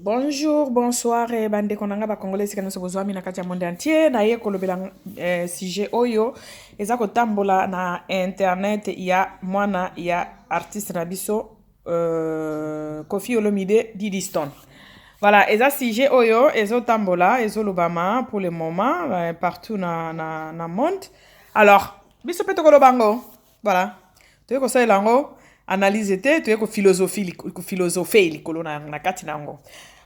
Bonjour, bonsoir eh, bandeko na nga bacongolais esika nyonso bozwami na kati ya monde entier. Naye kolobela sujet oyo eza kotambola na internet ya mwana ya artiste na biso Koffi Olomide, Didi Stone. Voilà, eza sujet oyo ezotambola, ezolobama pour le moment partout na monde. Alors biso mpe tokoloba yango. Voilà, toye kosalela yango analyse te, toye kophilosophe likolo na kati na yango.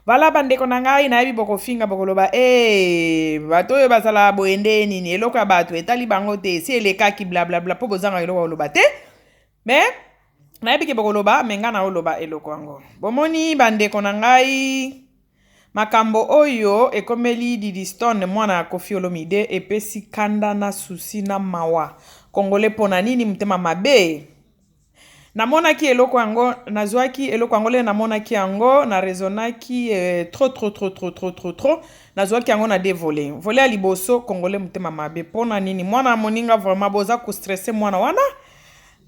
Voilà, bandeko na ngai, nayebi bokofinga, bokoloba e bato oyo bazala boye nde nini, eloko ya bato etali bango te, si elekaki, blablabla, mpo bozanga eloko koloba te. Mais nayebi ke bokoloba, me ngai naoloba eloko yango. Bomoni, bandeko na ngai, makambo oyo ekomeli Didi Stone, mwana ya Koffi Olomide, epesi kanda na susi na mawa. Congolais, mpo na nini motema mabe? Namonaki eloko yango, nazwaki eloko yango le, namonaki yango, na raisonnaki trop trop trop trop trop trop trop. Nazwaki yango na deux volets. Volet ya liboso, congolais motema mabe. Mpo na nini mwana moninga vraiment boza kostresser mwana wana?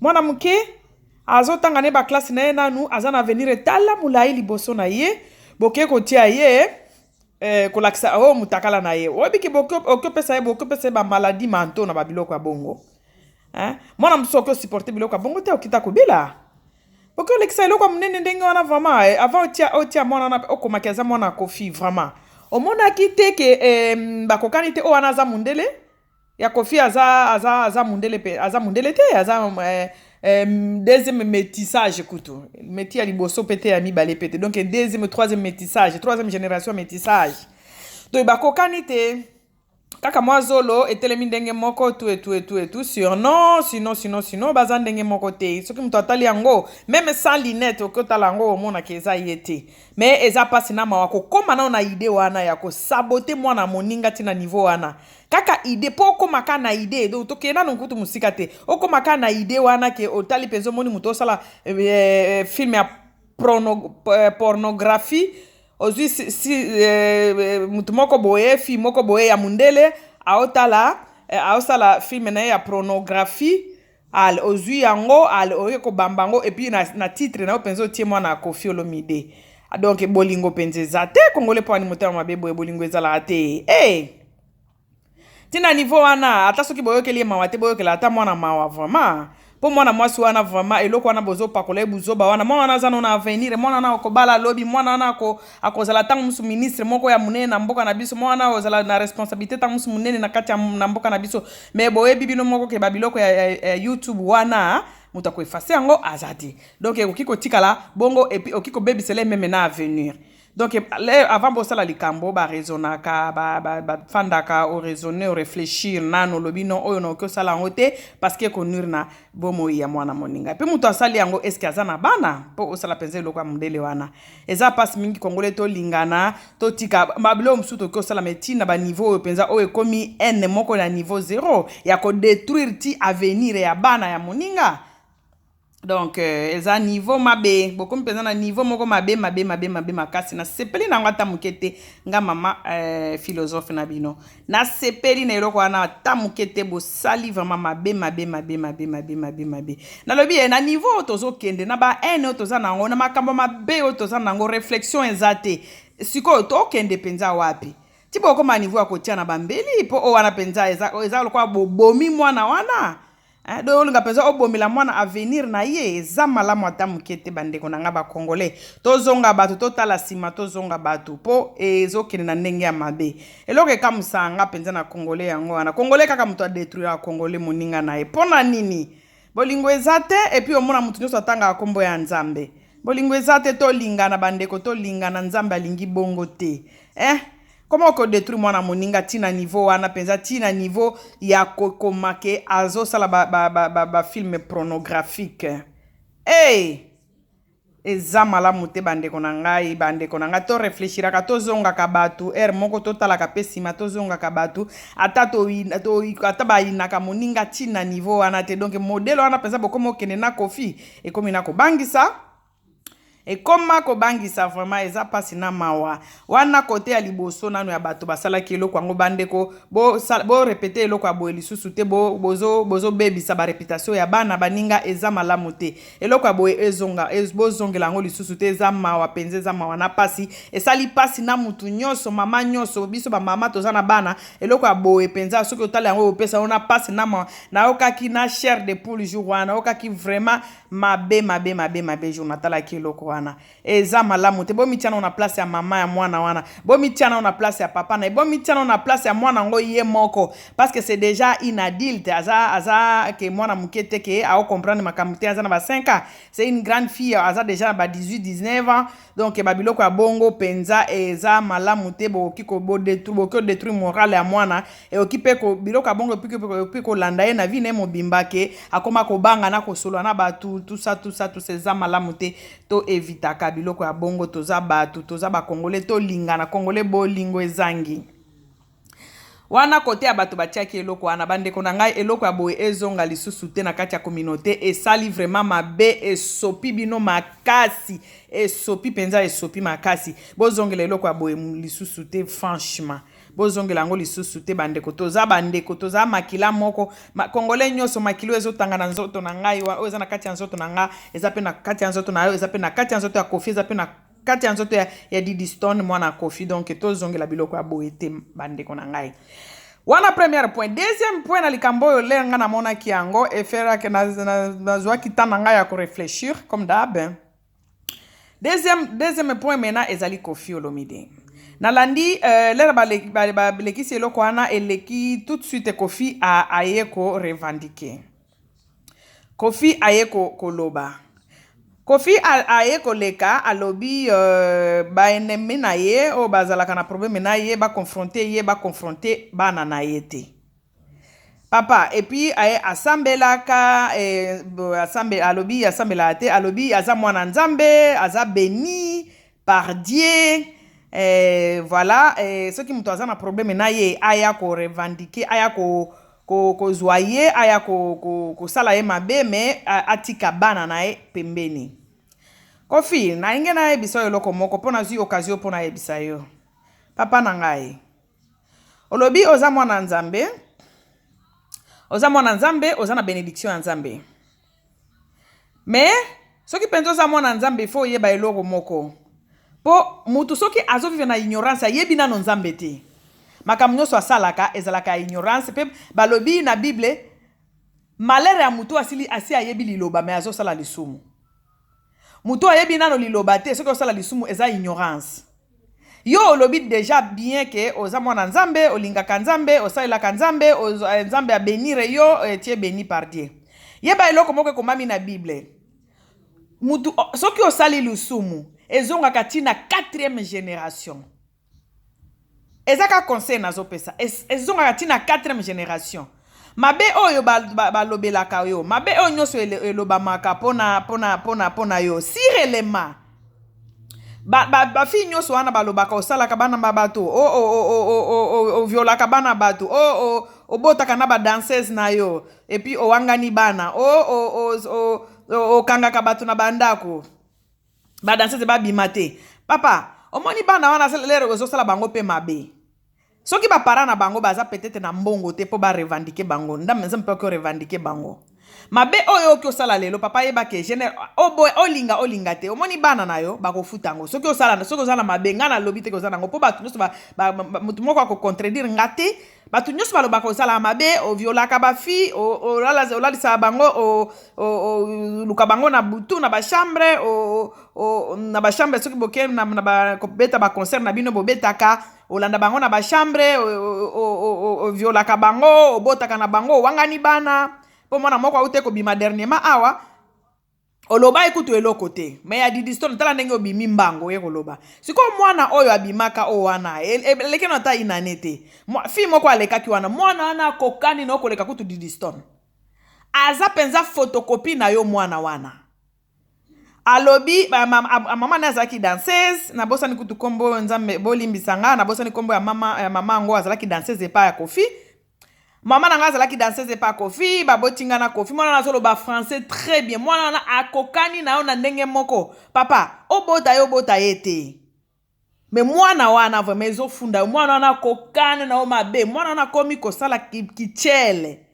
Mwana moke azotanga ne baclasse na ye nanu, aza na avenir etala molai liboso na ye. Boke kotia ye kolakisa oyo mutakala na ye. Oyebiki okopesa ye, bokopesa ye bamaladi manto na babiloko ya bongo, hein? Mwana mosusu oki osupporter biloko ya bongo te, okita kobela. Oki olekisa eloko ya monene ndenge wana vraiment, avant otia mwana wana okomaki aza mwana ya Koffi, vraiment omonaki te ke bakokani te? Oyo wana aza mondele ya Koffi, aza mondele mpe aza mondele te, aza deuxième métissage kutu, métis ya liboso mpe te, ya mibale mpe te. Donc deuxième, troisième métissage, troisième génération métissage. Donc bakokani te, kaka mwa zolo etelemi ndenge moko tu etu etu etu. Sinon, sinon, sinon, sinon baza ndenge moko te. Soki moto atali yango même sans lunette, oki otala yango, omonaka eza ye te. Mais eza mpasi na mawa kokóma nao na idée wana ya kosaboter mwana moninga ntina niveau wana. Kaka idée, mpo okóma kaka na idée, donc tokende nano nkutu mosika te, okóma kaka na idée wana ke otali mpenza, omoni moto osala film ya pornographie, ozwi si, mutu moko boye, fille moko boye ya mundele, aotala aosala film na ye ya pornographie, ale ozwi yango, ale oye kobamba yango, et puis na titre na yo mpenza otie mwana ya Koffi Olomide. Donc bolingo mpenza eza te. Congolais, mpo ani motema mabe boye? Bolingo ezalaka te. Hey! Ntina niveau wana, ata soki boyokeli ye mawa te, boyokela ata mwana mawa vraiment, mpo mwana mwasi wana vraiment, eloko wana bozopakola ye, buzoba wana. Mwana wana aza no na avenir, mwana wana akobala lobi, mwana wana akozala ntango mosusu ministre moko ya monene na mboka na biso, mwana wana akozala na responsabilité ntango mosusu monene na kati ya na mboka na biso. Mais boyebi bino moko ke babiloko ya YouTube wana, moto akoeffacer yango aza te. Donc ekoki kotikala bongo, et puis okoki kobebisela ye même na avenir. Donc avant bosala likambo, baraisonnaka, bafandaka, oraisonner, oréfléchir nano, olobi non, oyo naoki osala yango te parce que ekonuire na bomoi ya mwana moninga. Mpe moto asali yango, eske aza na bana mpo osala mpenza eloko ya mondele wana? Eza mpasi mingi. Congolais, tolingana, totika babiloko mosusu tokoki osala, mais ntina baniveau oyo mpenza, oyo ekomi haine moko na niveau zéro ya kodétruire ti avenir ya bana ya moninga. Donc eza niveau mabe, bokomi mpenza na niveau moko mabe, mabe, mabe, mabe makasi. Nasepeli na yango ata moke te. Nga mama philosophe na bino, nasepeli na eloko wana ata moke te. Bosali vraiment mabe, mabe, mabe, mabe, mabe, mabe, mabe. Nalobi ye, na niveau oyo tozokende, na bahaine oyo toza na yango, na makambo mabe oyo toza na yango, réflexion eza te. Sikoyo tokende mpenza wapi ti bokóma niveau ya kotia na bambeli? Mpo oyo wana mpenza eza lokola bobomi mwana wana. Hein, donc olinga mpenza obomela mwana avenir na ye? Eza malamu ata moke te. Bandeko na nga bacongolais, tozonga bato, totala nsima, tozonga bato, mpo ezokende na ndenge ya mabe. Eloko ekamwisaka nga mpenza na congolais yango wana. Congolais kaka moto adétruiraka congolais moninga na ye. Mpo na nini? Bolingo eza te. Et puis omona moto nyonso atangaka nkombo ya Nzambe, bolingo eza te. Tolingana, bandeko, tolingana. Nzambe alingi bongo te, eh? Koma okodétruire mwana moninga ntina niveau wana mpenza, ntina niveau ya kokoma ke azosala bafilm ba, ba, ba pornographique? Hey! Eza malamu te, bandeko na ngai. Bandeko na ngai, toréfléchiraka, tozongaka bato ere moko, totalaka mpe nsima, tozongaka bato. Ata ata bayinaka moninga ntina niveau wana te. Donc modèle wana mpenza bokómi okende na Koffi, ekómi na kobangisa. Ekoma kobangisa vraiment, eza pasi na mawa. Wana kote ya liboso nano ya bato basalaki eloko yango. Bandeko, borépéter eloko ya boye lisusu te. Bozobebisa baréputation ya bana baninga, eza malamu te. Eloko ya boye ezonga, bozongela yango lisusu te. Eza mawa mpenza, eza mawa na pasi, esali pasi na mutu nyonso, mama nyonso. Biso bamama toza na bana, eloko ya boye mpenza, soki otala yango, opesa yango na pasi na mawa. Nayokaki na chair de poule jour wana, nayokaki vraiment mabe, mabe, mabe, mabe jour natalaki eloko wana. Eza malamu te. Bomitia nao na place ya mama ya mwana wana, bomitia nao na place ya papa na ye, bomitia nao na place ya mwana yango ye moko, parce que c'est déjà une adulte. Aza ke mwana moke te ke acomprendre makambo te. Aza na ba 5 ans, c'est une grande fille, aza déjà na ba 18 19 ans. Donc babiloko ya bongo mpenza eza malamu te. Bokoki kodétruire morale ya mwana, ekoki mpe biloko ya bongo epi kolanda ye na vie na ye mobimba, ke akóma kobanga na kosolola na bato, tout ça, tout ça, tout ça. Eza malamu te, toevitaka biloko ya bongo. Toza bato, toza bakongole, tolingana. Kongole, bolingo ezangi. Wana kote ya bato batiaki eloko wana. Bandeko na ngai, eloko ya boye ezonga lisusu te na kati ya communauté. Esali vraiment mabe, esopi bino makasi, esopi mpenza, esopi makasi. Bozongela eloko ya boye lisusu te. Franchement, bozongela yango lisusu te. Bandeko, toza bandeko, toza makila moko. Congolais nyonso, makila oyo ezotanga na nzoto na ngai, oyo eza na kati ya nzoto na nga, eza mpe na kati ya nzoto na yo, eza mpe na kati ya nzoto ya Kofi, eza mpe na kati ya nzoto ya Didi Stone, mwana Kofi. Donc tozongela biloko ya boye te, bandeko na ngai. Wana première point. Deuxième point na likambo oyo, lere nga namonaki yango, eferake nazwaki temps na ngai ya koréfléchir comme d'hab. Deuxième point maintenant ezali Kofi Olomide. Nalandi lere balekisi eloko wana, eleki tout de suite, Kofi aye korevendiquer. Kofi aye koloba, Kofi aye koleka, alobi baennemi na ye oyo bazalaka na problème na ye, baconfronter ye, baconfronter bana na ye te, papa. Et puis aye asambelaka, alobi asambelaka te, alobi aza mwana Nzambe, aza béni par Dieu. Voilà, soki moto aza na problème na ye, aya korevendiquer, aya kozwa ye, aya kosala ye mabe, mais atika bana na ye pembeni. Kofi, nalingi nayebisa yo eloko moko, mpo nazwi occasion mpo nayebisa yo. Papa na ngai, olobi oza mwana Nzambe, oza mwana Nzambe, oza na bénédiction ya Nzambe. Mais soki mpenza oza mwana Nzambe, ifo oyeba eloko moko, mpo mutu soki azovivre na ignorance, ayebi nano Nzambe te, makambo nyonso asalaka ezalaka ya ignorance. Mpe balobi na Bible, malheur ya mutu asili asi ayebi liloba mais azosala lisumu. Mutu ayebi nano liloba te, soki osala lisumu, eza ignorance. Yo olobi déjà bien ke oza mwana Nzambe, olingaka Nzambe, osalelaka Nzambe, Nzambe abénir yo, tu es béni par Dieu. Yeba eloko moko ekomami na Bible: mutu soki osali lisumu, ezongaka ntina 4e génération. Eza kaka conseil nazopesa. Ezongaka ntina 4e génération. Mabe oyo balobelaka yo, mabe oyo nyonso elobamaka mpona yo, si réellement bafille nyonso wana balobaka osalaka bana ba bato, oviolaka bana bato, obotaka na badanseuse na yo, et puis owangani bana, okangaka bato na bandako, badanseuse babima te. Papa, omoni bana wana, lere ozosala bango mpe mabe, soki baparents na bango baza peut-être na mbongo te mpo barevendiquer bango, ndambe Nzambe mpe orevendiquer bango mabe oyo oki osala lelo. Papa, yeba ke olinga olinga te, omoni bana na yo bakofuta yango. Soki osala, soki oza na mabe, ngai nalobi te koza nango, mpo bato nyonso, motu moko akocontredire nga te. Bato nyonso balobaka osala mabe, oviolaka bafille, olalisaka bango, oluka bango na butu na bachambre, na bachambre. Soki boke kobeta baconcert na bino, bobetaka, olanda bango na bachambre, oviolaka bango, obotaka na bango, owangani bana. Mpo mwana moko aute kobima dernièrement awa, oloba ekutu eloko te, mais ya Didi Stone, tala ndenge obimi mbango oye koloba. Sikoyo mwana oyo abimaka oyo wana, eleki na ata inane te, fille moko alekaki wana, mwana wana akokani na okoleka kutu Didi Stone, aza mpenza photocopie na yo. Mwana wana alobi mama ne azalaki danseuse. Nabosani kutu nkombo, Nzambe bolimbisa nga, nabosani nkombo ya mama yango. Azalaki danseuse epai ya Kofi. Mama na nga azalaki danseuse epa Koffi, baboti nga na Koffi. Mwana wana azoloba français très bien. Mwana wana akokani na yo na ndenge moko. Papa, obota ye obota ye te. Mais mwana wana vraiment ezofunda yo. Mwana wana akokani na yo mabe. Mwana wana akomi kosala kichele.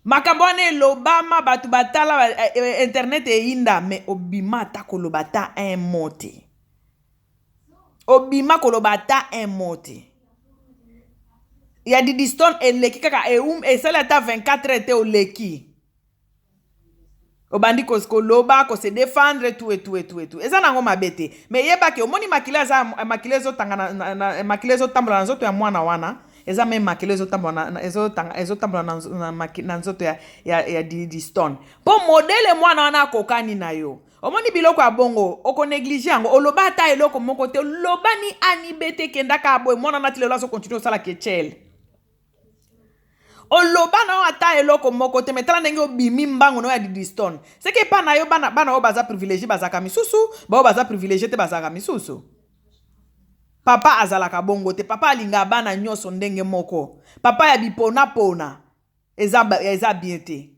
Makambo wana elobama, bato batala internet eyinda, mais obima ata koloba ata un mot te. Obima koloba ata un mot te. Ya Didi Stone eleki kaka eum esali ata 24 heures te oleki. Obandi koloba, ko se défendre tout et tout et tout et tout. Eza nango mabe te. Mais yebaki omoni makila eza makila ezotanga na makila ezotambola na nzoto ya mwana wana. Eza même makila ezotambola na ezotanga ezotambola na nzoto ya Didi Stone. Po modèle mwana wana akokani na yo. Omoni biloko ya bongo, oko négliger yango, oloba ata eloko moko te, oloba ni A ni B te, kendaka boye, mwana na ti lelo azo continuer osala kechele. Oloba na yo ata eloko moko te, mais tala ndenge obimi mbango na yo ya Didi Stone. C'est que epa na yo bana oyo baza privilégié bazalaka misusu, baoyo baza privilégié te bazalaka misusu. Papa azalaka bongo te, papa alinga bana nyonso ndenge moko. Papa ya bipona pona eza bien te.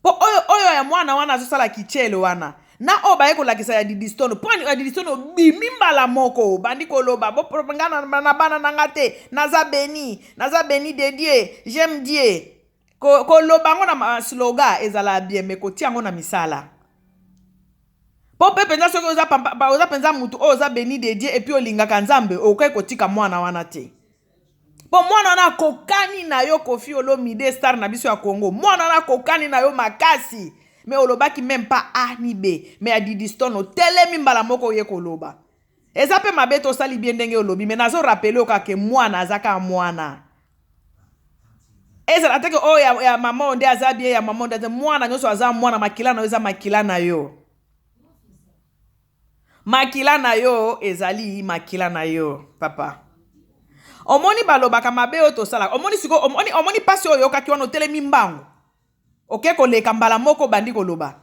Po oyo ya mwana wana azosala kichele wana, na oyo baye kolakisa ya Didi Stone, po ya Didi Stone obimi mbala moko, obandi koloba, bo nga na bana na nga te, naza béni, naza béni de Dieu, j'aime Dieu. Koloba yango na slogan ezala bien, mais kotia yango na misala. Po mpe mpenza soki oza pampa, oza mpenza mutu oyo oza béni de Dieu et puis olingaka Nzambe, okoki kotika mwana wana te. Po mwana wana akokani na yo Koffi Olomide, star na biso ya Congo. Mwana wana akokani na yo makasi. Mais olobaki même pas A ni B. Mais ya Didi Stone otelemi mbala moko oye koloba. Eza pe mabe tosali bien ndenge olobi, mais nazo rappeler yo kaka ke mwana aza kaka mwana. Ezala te ke oyo ya mama oyo nde aza bien, ya mama oyo nde aza mwana nyonso aza mwana, makila na yo eza makila na yo. Makila na yo ezali makila na yo, papa. Omoni balobaka mabe oyo tosalaka. Omoni siko, omoni pasi oyo oyokaki wana otelemi mbangu. Oke koleka mbala moko obandi koloba.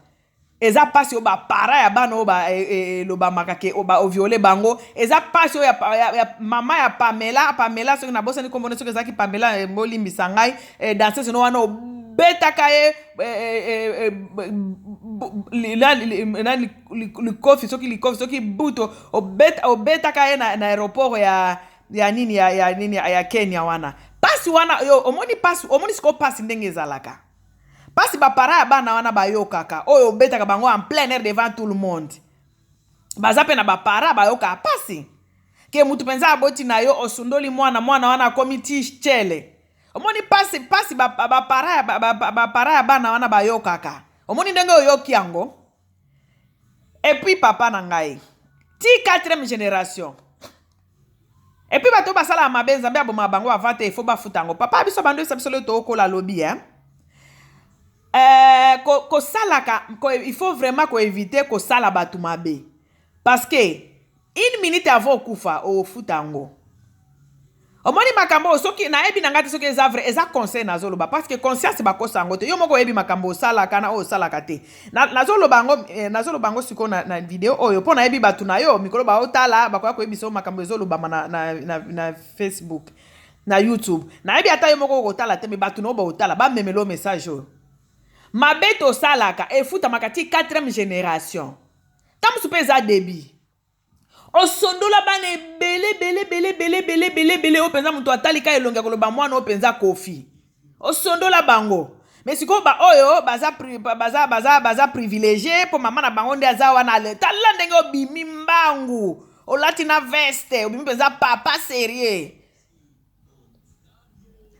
Eza pasi oyo ba para ya bana oyo ba elobamaka ke ba oviole bango. Eza pasi oyo ya mama ya Pamela, Pamela soki nabosani kombo na soki ezalaki Pamela, bolimbisa ngai, danseuse no wana obetaka ye, likofi soki likofi soki buto, obetaka ye na aéroport ya nini, ya nini, ya Kenya wana. Pasi wana yo omoni pasi, omoni sikoyo pasi ndenge ezalaka. Pasi ba para ya bana wana bayokaka, oyo obetaka bango en plein air devant tout le monde. Baza pe na ba para bayokaka pasi. Ke mutu penza aboti na yo osundoli mwana, mwana wana akomi ti chele. Omoni pasi, pasi ba, ba, ba para ya, ba, ba, ba, ba para ya bana wana bayokaka. Omoni ndenge oyoki yango. Et puis papa na ngai, ti 4e génération. Et puis bato basala mabe Nzambe aboma bango avant te, il faut bafuta yango. Papa biso bando isa biso le tokola lobi, hein. Kosalaka, il faut vraiment ko éviter kosala bato mabe. Parce que une minute avant okufa ofuta yango. Omoni makambo soki nayebi na ngai te soki eza vrai, eza conseil nazoloba parce que conscience bakosa yango te. Yo moko oyebi makambo osalaka na oyo osalaka te. Nazoloba yango nazoloba yango sikoyo na video oyo mpo nayebi bato na yo mikolo baotala bakoya koyebisa yo makambo ezolobama na Facebook, na YouTube. Nayebi ata yo moko okotala te, mais bato na yo baotala, bamemela yo message oyo. Mabe tosalaka efutamaka ti 4e génération. Ntango mosusu mpe eza débit. Osondola bana ebele, ebele, ebele, ebele, ebele, ebele, ebele, oyo mpenza moto atalika elongi ya koloba mwana oyo mpenza Koffi. Osondola bango. Mais sikoyo ba oyo baza privilégié mpo mama na bango nde aza wana. Ale, tala ndenge obimi mbangu, olati na veste, obimi mpenza papa sérieux.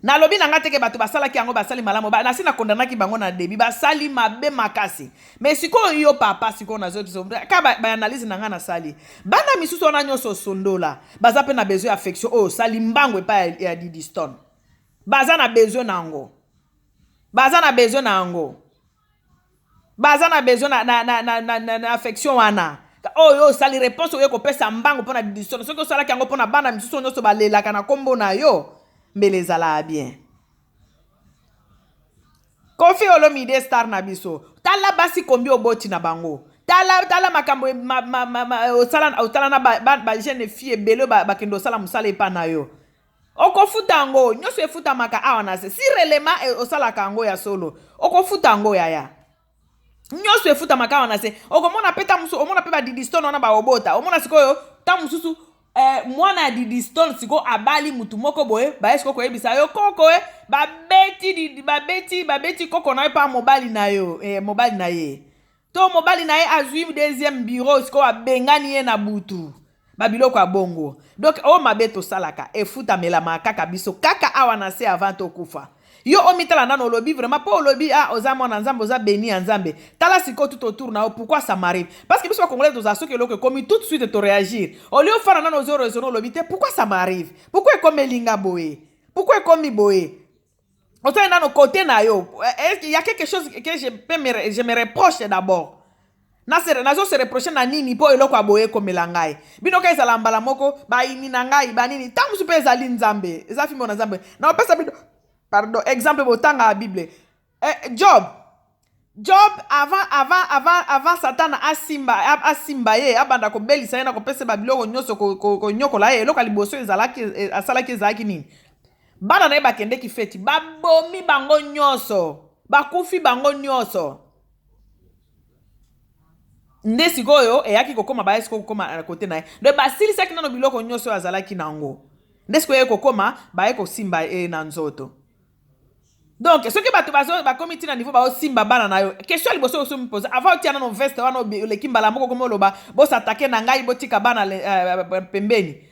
Nalobi na nga teke bato basalaki yango basali malamu, nasi nakondanaki bango na début, basali mabe makasi. Mais sikoyo yo papa, sikoyo nazoyebisa ka ba analyse na nga nasali, bana misusu wana nyonso osondola baza mpe na besoin ya affection oyo osali mbango epai ya Didi Stone. Baza na besoin na yango, baza na besoin na yango, baza na besoin na affection wana oyo osali. Réponse oyo kopesa mbango mpona Didi Stone, soki osalaki yango mpona bana misusu nyonso balelaka na nkombo na yo, mbele ezalaka bien. Koffi Olomide star na biso, tala basi kombi oboti na bango, tala makambo osala, osala na ba jeune fille ebele bakende osala mosala epa na yo. Okofuta yango. Nyonso efutamaka awa na se. Si réellement osalaka yango ya solo, okofuta yango, yaya. Nyonso efutamaka awa na se. Okomona mpe ta mosusu, omona mpe badidistone wana baobota. Omona sikoyo ta mosusu mwana ya didistone sikoyo abali mutu moko boye, baye sikoyo koyebisa yo koko babeti babeti babeti koko na yo mpa mobali na yo, mobali na ye to mobali na ye azwi deuxième bureau, sikoyo abengani ye na butu, babiloko ya bongo. Donc oyo mabe tosalaka efutamelama kaka biso kaka awa na se avant tokufa. Yo omitala nano, olobi vraiment mpo olobi: "Ah, oza mwana Nzambe, oza béni ya Nzambe." Tala sikoyo tout autour na yo. Pourquoi ça m'arrive? Parce que biso Bacongolais tozala, soki eloko ekomi, tout de suite toréagir. Olie ofanda nano, ozo raisonner, olobi te: "Pourquoi ça m'arrive? Pourquoi ekomi nga boye? Pourquoi ekomi boye?" Otali nano côté na yo: est-ce qu'il y a quelque chose que je me reproche d'abord? Nazo se reprocher na nini mpo eloko ya boye ekomela ngai? Bino ka ezala mbala moko bayini na ngai banini. Ntango mosusu mpe ezali Nzambe, eza fimbo na Nzambe. Na opesa bino, pardon, exemple, botanga ya Bible, Job. Avant Satana asimba ye, abanda kobelisa ye na kopesa babiloko nyonso, konyokola ye, eloko ya liboso ezalaki asalaki ezalaki nini? Bana na ye bakendeki feti, babomi bango nyonso, bakufi bango nyonso. Nde sikoyo eyaki kokóma, baya sikoyo kokóma na kote na ye. Donc basilisaki nano biloko nyonso oyo azalaki nango, nde sikoyo eye kokóma, baye kosimba ye na nzoto. Donc soki bato bakomi ntina niveau baosimba bana na yo, question ya liboso oso mipose avant otia nano veste wana, oleki mbala moko komi oloba: "Bosatake na ngai, botika bana pembeni."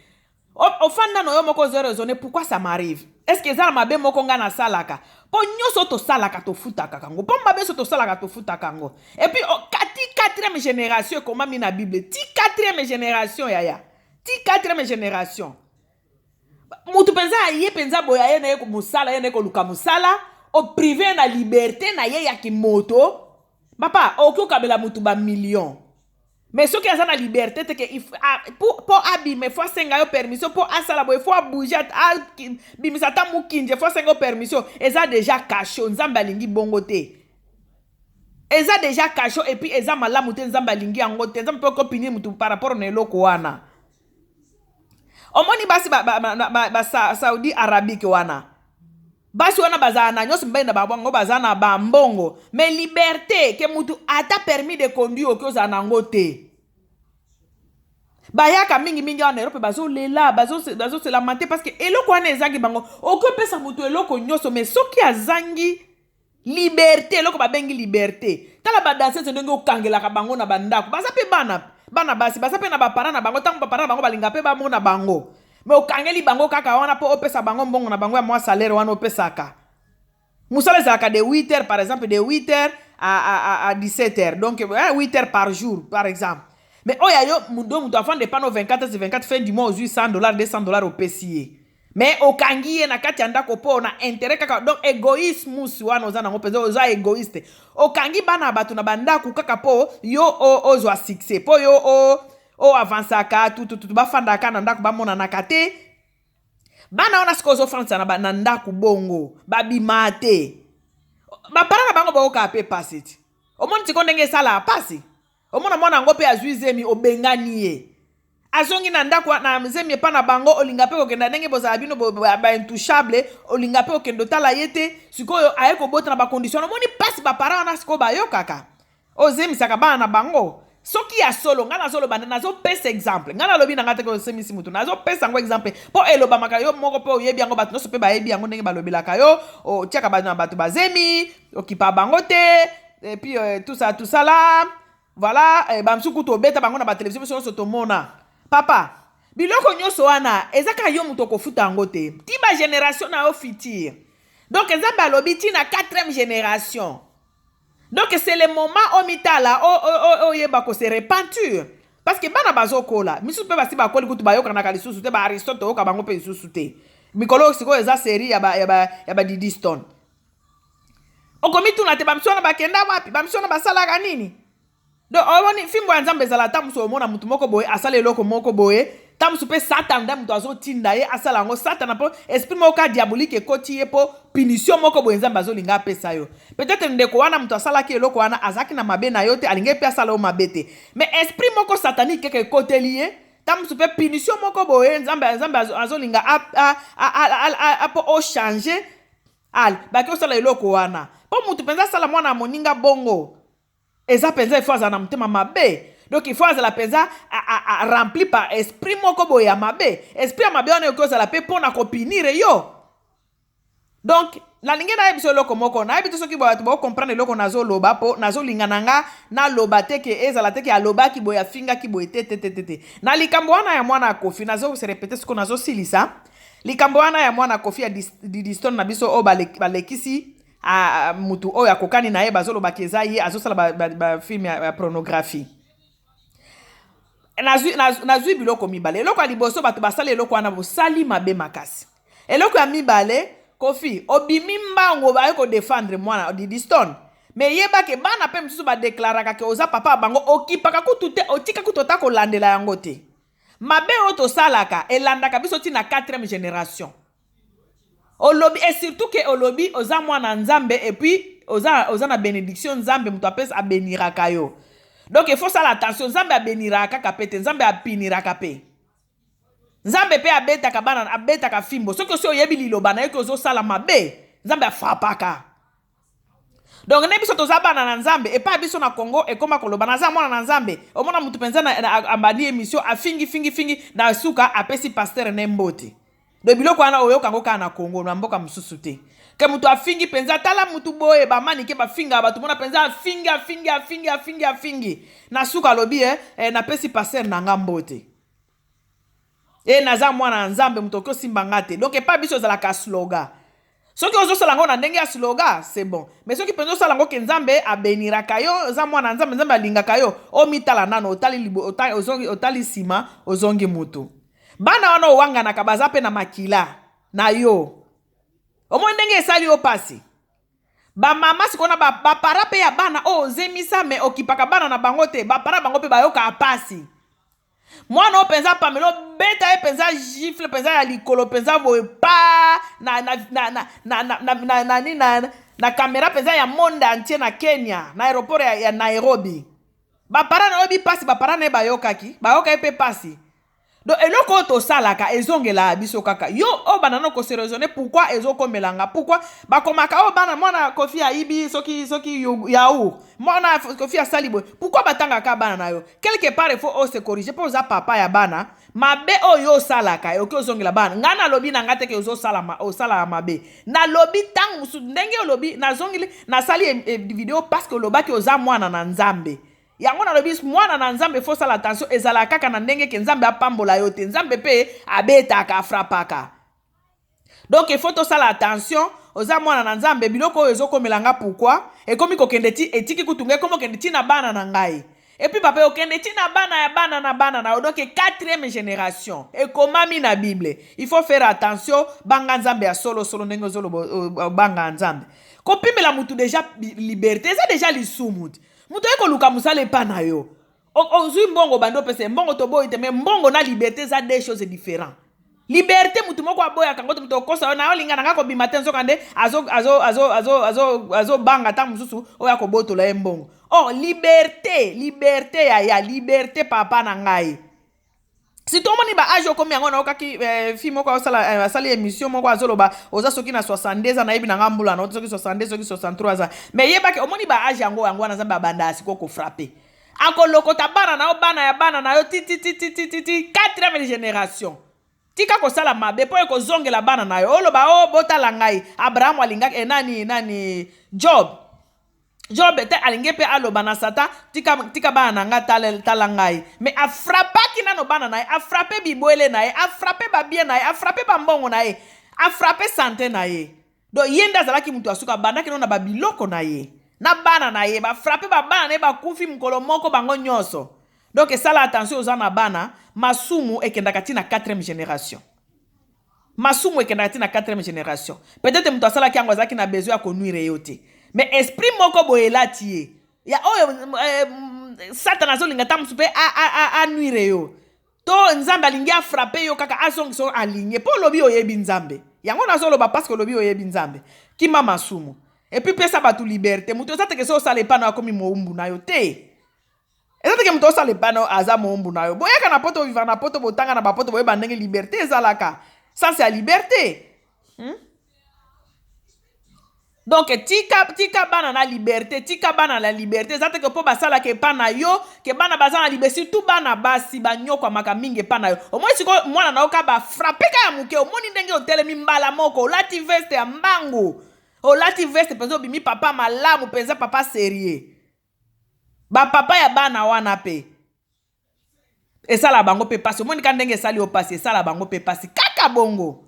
Ofandi nano yo moko, ozo raisonner: "Pourquoi ça m'arrive? Est ce que eza na mabe moko ngai nasalaka?" Mpo nyonso tosalaka, tofutaka yango. Mpo mabe nyonso tosalaka, tofutaka yango. Et puis kati quatrième génération ekomami na Bible, ti quatrième génération, yaya, ti quatrième génération. Mutu mpenza aye mpenza boye, aye na ye mosala, ye na ye koluka mosala, opriver na liberté na ye ya kimoto. Papa, okoki okabela mutu bamillion, mais soki aza na liberté te ke mpo abima, faut asenga yo permission, mpo asala boye, faut abouger, abimisa ata mokinje, faut asenga yo permission. Eza déjà cachot. Nzambe alingi bongo te. Eza déjà cachot et puis eza malamu te. Nzambe alingi yango te. Nzambe mpe okopunir mutu par rapport na eloko wana. Omoni basi ba, ba, ba, ba, ba Saudi Arabique wana, basi wana bazala na nyonso, mibali na bango baza na bambongo, mais liberté ke mutu ata permis de conduire oki ozala nango te. Bayaka mingimingi awa na Europe, bazolela, bazoselama te, parce que eloko wana ezangi bango. Oki opesa moto eloko nyonso, mais soki azangi liberté, eloko babengi liberté. Tala badanseuse, ndenge okangelaka bango na bandako, baza mpe bana, bana basi baza mpe na baparents na bango. Ntango baparents na bango balinga mpe bamona bango, mais okangeli bango kaka wana mpo opesa bango mbongo na bango ya mwa salaire wana opesaka. Mosala ezalaka de 8 heures, par exemple, de 8 heures à 17 heures, donc 8 heures par jour, par exemple. Mais oyo ayo do moto afande pano 24 heures 24, fin du mois ozwi 100 dollars, 200 dollars, opesi ye, mais okangi ye na kati ya ndako mpo na intérêt kaka. Donc égoïsme wana oza nango mpenza, oza égoïste. Okangi bana ya bato na bandako kaka mpo yo ozwa succès, mpo yo oavansaka tututu. Bafandaka na ndako, bamonanaka te bana wana. Sikoyo ozofandisa na ndako bongo, babima te, baparents na bango baokaka mpe pasi ti. Omoni tiko ndenge esalaka pasi. Omona mwana yango mpe azwi zemi, obengani ye, azongi na ndako na zemi epa na bango. Olinga mpe kokenda, ndenge bozala bino baintouchable, olinga mpe kokende otala ye te. Sikoyo aye kobota na bacondition. Omoni mpasi baparents wana sikoyo bayokaka, ozemisaka bana na bango. Soki ya solo, ngai nazoloba nde nazopesa exemple. Ngai nalobi na ngai te osemisi mutu, nazopesa yango exemple mpo elobamaka. Yo moko mpe oyebi yango, bato nyonso mpe bayebi yango, ndenge balobelaka yo: otiaka na bato bazemi, okipa bango te, et puis tout ça, tout ça là, voilà. Bamosusu kutu obeta bango na batelevizio, biso nyonso tomona. Papa, biloko nyonso wana eza kaka yo moto okofuta yango te, ti bagénération na yo future. Donc Nzambe alobi ti na quatrième génération. Donc c'est le moment omitala, oyeba kose repentir, parce que bana bazokola, misusu mpe basi bakoli kutu, bayokanaka lisusu te. Baaristote oyoka bango mpe lisusu te. Mikolo sikoyo eza série ya badidi stone. Okomituna te: bamisusu wana bakenda wapi? Bamisusu wana basalaka nini? Donc omoni fimbo ya Nzambe ezala. Ata mosu omona motu moko boye asala eloko moko boye, ta mosu mpe Satan nde moto azotinda ye asala yango. Satana mpo esprit moko ka diabolique ekoti ye, mpo punition moko boye Nzambe azolinga apesa yo. Peut-être ndeko wana moto asalaki eloko wana azalaki na mabe na yo te, alingi mpe asala yo mabe te, mais esprit moko satanique kaka ekoteli ye. Ntango mosusu mpe punition moko boye Nzambe, Nzambe azolinga mpo ochange. Ale baki osala eloko wana mpo motu mpenza asala mwana ya moninga bongo, eza mpenza ifo azala na motema mabe. Donc il faut azala mpenza rempli par esprit moko boye ya mabe. Esprit ya mabe wana ekoki ozala mpe mpo na kopunir yo. Donc nalingi nayebi so eloko moko, nayebi te soki bato bocomprendre eloko nazoloba, mpo nazolinga na nga naloba te ke ezala te ke alobaki boye, afingaki boye. Te, te, te, te, te. Na likambo wana ya mwana ya Kofi, nazose répéter siko, nazosilisa likambo wana ya mwana Kofi ya Didi Stone na biso oyo balekisi mutu oyo akokani na ye, bazolobaki eza ye azosala bafilm ba, ba ya pornographie. Nazwi biloko mibale. Eloko ya liboso, bato basali eloko wana, bosali mabe makasi. Eloko ya mibale, Kofi obimi mbango, baye kodéfendre mwana Didi Stone, mais yebake bana mpe mosusu badeklaraka ke oza papa ya bango, okipaka kutu te, otika kutu ota kolandela yango te. Mabe oyo tosalaka elandaka biso ntina 4e génération. Olobi, et surtout ke olobi oza mwana Nzambe, et puis oza na bénédiction. Nzambe moto apesa, abéniraka yo. Donc il faut sala attention. Nzambe abéniraka kaka pe te, Nzambe apuniraka mpe. Nzambe mpe abetaka bana, abetaka fimbo. Soki osi oyebi liloba na ye ke ozosala mabe, Nzambe afrapaka. Donc nde biso toza bana na Nzambe, epai biso na Congo ekóma koloba naza mwana na Nzambe. Omona mutu mpenza abandi émission, afingi, fingi, fingi, na suka apesi pasteur ne mbote. Donc biloko wana oyoka yango kaka na Congo, na mboka mosusu te. Ke moto afingi mpenza, tala mutu boye, bamanike bafingaka bato, mona mpenza afingi, afingi, afingi, afingi, afingi, na suka alobi napesi pasteur na nga mbote, e naza mwana ya Nzambe, moto oki osimba nga te. Donc epai biso ezalaka slogan. Soki ozosala yango na ndenge ya slogan, c'est bon, mais soki mpenza osala yango ke Nzambe abéniraka yo, oza mwana ya Nzambe, Nzambe alingaka yo, omitala nano, otali, otali nsima, ozongi mutu. Bana wana owanganaka baza mpe na makila na yo. Omoi ndenge esali yo mpasi. Bamama sikoyo na bapara mpe ya bana oyo ozemisa, mais okipaka bana na bango te, bapara bango mpe bayokaka mpasi. Mwana oyo mpenza Pamela, obeta ye mpenza gifle mpenza ya likolo mpenza boye pa na, na, na, na, na, na, na, na, na, na, na, na caméra mpenza ya monde entier na Kenya, na aéroport ya Nairobi. Bapara na oyebi mpasi bapara na ye bayokaki, bayoka ye mpe mpasi. Donc eloko oyo tosalaka ezongelaka biso kaka. Yo oyo banda na kose raisonner pourquoi ezokomelanga, pourquoi bakomaka oyo bana mwana Kofi ayibi soki yaourt, mwana Kofi asali boye, pourquoi batangaka bana na yo? Quelque part il faut ose corriger, mpo oza papa ya bana. Mabe oyo osalaka oki ozongela bana. Ngai nalobi na ngai teke osalaka mabe. Nalobi ntango mosusu ndenge olobi, nazongeli, nasali video parce que olobaki oza mwana na Nzambe. Yango nalobi mwana na Nzambe, faut osala attention. Ezalaka kaka na ndenge ke Nzambe apambola yo te, Nzambe mpe abetaka, afrapaka. Donc il faut tosala attention. Oza mwana na Nzambe, biloko oyo ezokomela nga pourquoi ekomi kokende ti etiki kutu ngai, ekomi kokende ti na bana na ngai, et puis papa okende ti na bana ya bana na bana na yo. Donc quatrième génération ekomami na Bible. Il faut faire attention. Banga Nzambe ya solosolo. Ndenge ozoloba obanga Nzambe, kopimela mutu déjà liberté eza déjà lisumu te. Moto aye koluka mosala epa na yo, ozwi mbongo, bandi opesa mbongo. Toboyi te, mais mbongo na liberté eza deux choses différents. Liberté, mutu moko aboyaka yango te. Moto okosa yo na olinga na nga kobima te, nzoka nde azobanga ntango mosusu oyo akobotola ye mbongo. Or liberté, liberté yaya, liberté papa na ngai. Si tomoni ba âge okomi yango, naokaki fille moko asala asali émission moko, azoloba oza soki na 62 ans, nayebi na nga mbula na soki 62, soki 63 ans, mais yebaki omoni ba âge yango, yango wana Nzambe abanda sikoyo kofrapper. Akolokota bana na yo, bana ya bana na yo, ti ti ti ti ti ti ti quatrième génération. Tika kosala mabe mpo ekozongela bana na yo. Oloba o botala ngai, Abrahamu alingaki nani, Job. Job te alingi mpe aloba na Satan: tika, tika bana na ngai, tala, tala ngai. Mais afrapaki nano bana na ye, afrappe bibwele na ye, afrappe babien na ye, afrappe bambongo na ye, afrappe santé na ye. Donc ye nde azalaki moto asuka, abandaki no na babiloko na ye na bana na ye, bafrappe babana na ye, bakufi mokolo moko bango nyonso. Donc esala attention, oza na bana. Masumu ekendaka ntina 4e génération, masumu ekendaka ntina 4e génération. Peut-être moto asalaki yango azalaki na besoin ya konuire yo te, mais esprit moko boye elati ye ya oyo Satana azolinga ta mosu mpe anuire yo, to Nzambe alingi afrappe yo kaka, azongisa yo alingi mpo olobi oyebi Nzambe. Yango nazoloba parce que olobi oyebi Nzambe. Kima masumu, et puis pesa bato liberté. Moto oza teke so osala epa na akomi mowumbu na yo te. Eza te ke moto osala epai na yo aza moombu na yo. Boyaka na poto, bovivaka na poto, botanga na bapoto, boyeba ndenge liberte ezalaka. Sens ya liberte. Donc tika, tika bana na liberte, tika bana na liberte. Eza te ke mpo basalaka epai na yo ke bana baza na liberte. Surtout bana basi banyokwamaka mingi epai na yo. Omoni sikoyo mwana na yo ka bafrape ka ya moke, omoni ndenge otelemi mbala moko, olati veste ya mbangu, olati veste mpenza, obimi papa malamu mpenza, papa sérieux. Bapapa ya bana wana mpe esala bango mpe pasi. Omoni ka ndenge esali yo pasi, esala bango mpe pasi kaka bongo.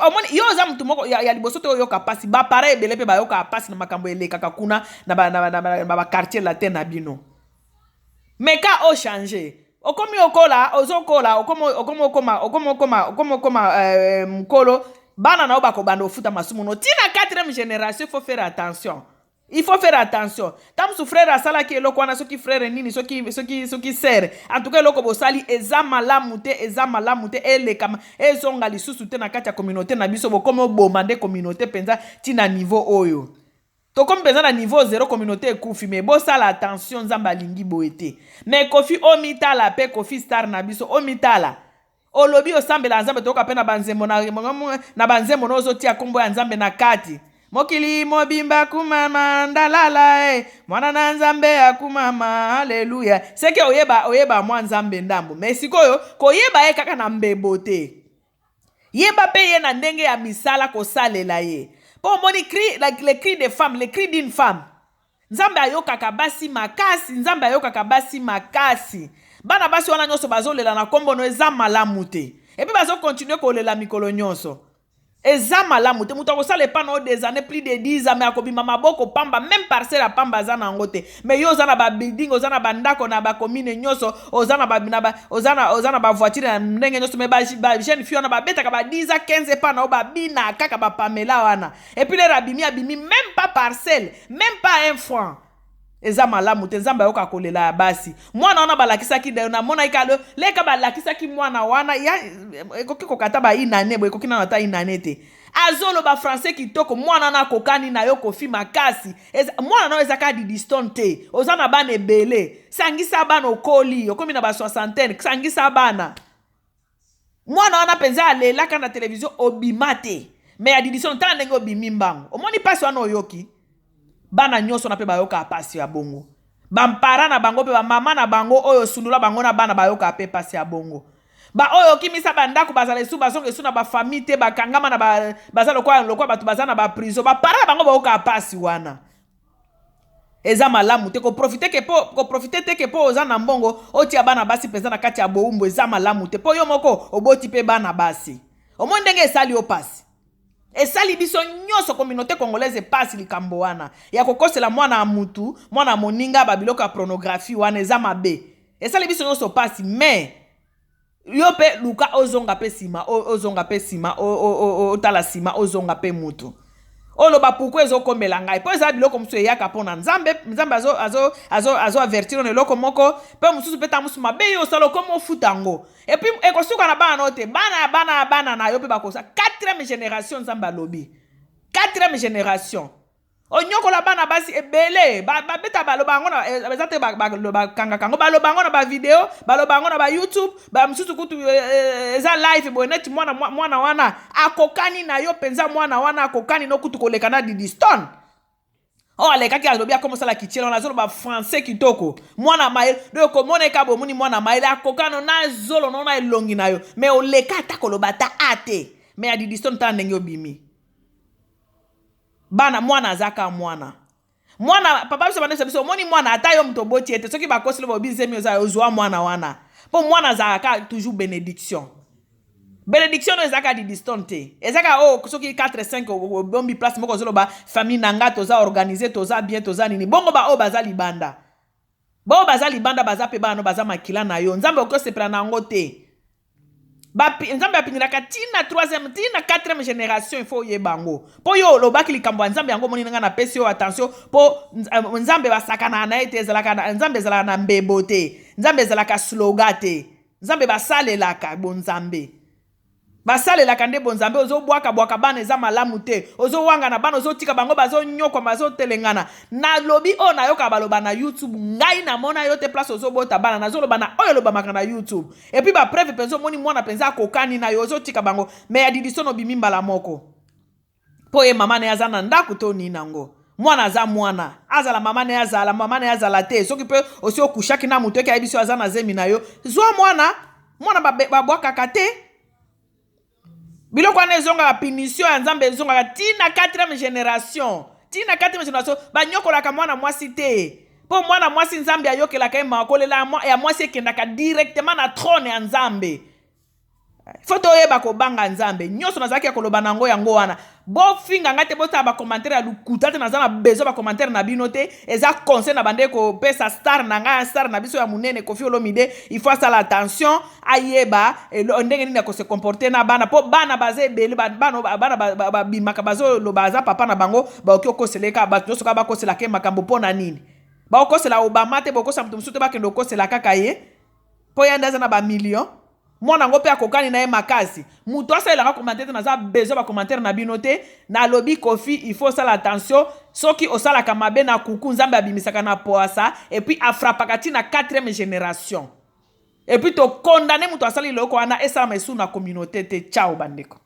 Omoni yo oza motu moko ya liboso te oyoka pasi. Bapara ebele mpe bayokaka pasi na makambo elekaka kuna na baquartier latin na bino. Mais ka ochange, okomi okola, ozokola, okomi okoma okomi okoma okomi okoma mokolo, bana na yo bakobanda ofuta masumu no ntina 4e génération. Il faut faire attention, il faut faire attention. Ntango mosusu frère asalaki eloko wana, soki frère nini, soki sœur, en tout cas eloko bosali eza malamu te, eza malamu te. Elekama, ezonga lisusu te na kati ya communauté na biso. Bokomi oboma nde communauté mpenza ntina niveau oyo tokomi mpenza na niveau zéro, communauté ekufi. Mais bosala attention, Nzambe alingi boye te. Mais Kofi, omitala mpe, Kofi star na biso, omitala. Olobi osambela Nzambe, toyoka mpe na banzembo na banzembo na ozotia nkombo ya Nzambe na kati. Mokili mobimba kumama ndalala e mwana na Nzambe akumama, aleluya. Seke oyeba, oyeba mwa Nzambe ndambo. Mais sikoyo koyeba ye kaka na mbebo te, yeba mpe ye na ndenge ya misala, kosalela ye. Mpo omoni cri, like, le cri de femme, le cri d'une femme, Nzambe ayokaka basi makasi, Nzambe ayokaka basi makasi. Bana basi wana nyonso bazolela na nkombo no, eza malamu te. Et puis bazocontinuer kolela mikolo nyonso, eza malamu te. Moto akosala epa na yo des années, plus de 10 ans, mais akobima maboko pamba, même parcelle ya pamba aza na yango te. Mais yo oza na babuilding, oza na bandako na bacommune nyonso, oza na bavoiture ya ndenge nyonso. Mais bajeune fille wana babetaka ba 10 a 15 epa na yo, babina kaka bapamela wana. Et puis l'heure abimi, abimi même pas parcelle, même pas un franc. Eza malamu te. Nzambe ayoka kolela ya basi. Mwana wana balakisaki, namonaki kalo leka, balakisaki mwana wana ya ekoki kokata ba inane boye, ekoki nano ata inane te, azoloba français kitoko. Mwana wana akokani na yo, Kofi, makasi. Mwana na yo eza kaka Didistone te, oza na bana ebele. Sangisa bana, okoli, okomi na basoixantaine, sangisa bana. Mwana wana mpenza alelaka na televizio, obima te. Mais ya Didistone, tala ndenge obimi mbango. Omoni mpasi wana oyoki, bana nyonso na mpe bayokaka mpasi ya bongo. Bampara na bango mpe bamama na bango oyo osundula bango na bana bayokaka mpe mpasi ya bongo. Baoyo okimisa bandako, bazala esu, bazonga esu na bafamille te, bakangama na baza lokola bato baza na baprison. Bapara na bango bayokaka mpasi wana. Eza malamu te koprofiter ke po koprofiter te ke mpo oza na mbongo, otia bana basi mpenza na kati ya bowumbu. Eza malamu te, mpo yo moko oboti mpe bana basi. Omoni ndenge esali yo mpasi, esali biso nyonso communauté congolaise epasi. Likambo wana ya kokosela mwana ya mutu, mwana ya moninga, babiloko ya pornographie wana eza mabe, esali biso nyonso mpasi. Mais yo mpe luka ozonga mpe nsima, ozonga mpe nsima, otala nsima, ozonga mpe mutu, oloba pourquoi ezokomela ngai. Mpo eza biloko mosusu eyaka mpo na Nzambe. Nzambe azo avertir na eloko moko mpe mosusu mpe ntango mosusu mabe yo osala, okoma ofuta yango. Et puis ekosuka na bana no te, bana ya bana ya bana na yo mpe bakosa quatrième génération. Nzambe alobi quatrième génération. Onyokola bana basi ebele, babeta, baloba yango, eza te bakangaka yango, baloba yango na bavideo, baloba yango na baYouTube, bamosusu kutu eza live boye. Neti mwana, mwana wana akokani na yo mpenza, mwana wana akokani no kutu koleka na Didistone oyo alekaki. Alobi akomosala kitiela wana, azoloba français kitoko, mwana mayele. Donc komona eka bomoni mwana mayele akokano na zolo no na elongi na yo, mais oleka ata koloba ata a te. Mais ya Didistone, tala ndenge obimi. Bana, mwana aza kaka mwana. Mwana papa biso bandesa biso, omoni mwana, ata yo moto oboti ete soki bakoseli bobi nzemi, oza ozwa mwana wana, mpo mwana azalaka kaka toujours bénédiction. Bénédiction no eza kaka Didistone te, eza kaka oyo soki 4 5 obombi place moko, ozoloba famille na nga toza organisé, toza bien, toza nini bongo. Baoyo baza libanda, baoyo baza libanda, baza mpe bana, baza makila na yo. Nzambe okosepela na yango te. Nzambe apingelaka ntina troisième, ntina quatrième génération. Il faut oyeba yango, mpo yo olobaki likambo ya Nzambe yango. Omoni nga napesi yo attention, mpo Nzambe basakanaka na ye te. Ezalaka Nzambe ezalaka na mbebo te, Nzambe ezalaka slogan te, Nzambe basalelaka bonzambe. Basalelaka nde bonzambe. Ozobwaka bwaka bana, eza malamu te. Ozowangana bana, ozotika bango bazonyokwama, bazotelengana. Nalobi oyo nayoka baloba na YouTube. Ngai namona yo te place ozobota bana. Nazoloba na oyo elobamaka na YouTube. Et puis bapreuve mpenza, omoni mwana mpenza akokani na yo, ozotika bango. Mais ya Didison, obimi mbala moko mpo ye mama na ye aza na ndako to nini nango. Mwana aza mwana, azala mama na ye, azala mama na ye, azala te. Soki mpe osi okushaki na moto eke ayebi so aza na zemi na yo, zwa mwana. Mwana babwakaka te. Biloko wana ezongaka, punition ya Nzambe ezongaka ntina 4e génération, ntina 4e génération. Banyokolaka mwana mwasi te, mpo mwana mwasi, Nzambe ayokelaka ye mawa. Kolela ya mwasi ekendaka directement na trône ya Nzambe. Faut toyeba kobanga Nzambe. Nyonso nazalaki ya koloba nango yango wana. Bofinga ngai te, botala bacommentaire ya lukuta te. Naza na besoin bacommentaire na bino te. Eza conseil na bande kopesa star na ngai, star na biso ya monene, Kofi Olomide. Il faut asala attention, ayeba ndenge nini akose comporter na bana, mpo bana baza ebele. Bana babimaka, bazoloba aza papa na bango. Bakoki okoseleka bato nyonso kaka, bakoselaka ye makambo. Mpo na nini bakokosela Obama te, bokosela moto mosusu te? Bakende okosela kaka ye mpo ya nde aza na bamillion. Mwana yango mpe akokani na ye makasi. Moto asalelaka commentaire te, naza besoin bacommentaire na bino te. Nalobi Kofi, il faut osala attention. Soki osalaka mabe na kuku, Nzambe abimisaka na poasa, et puis afrappaka ntina 4e génération. Et puis tokondane moto asali eloko wana, esalama esu na communauté te. Ciao bandeko.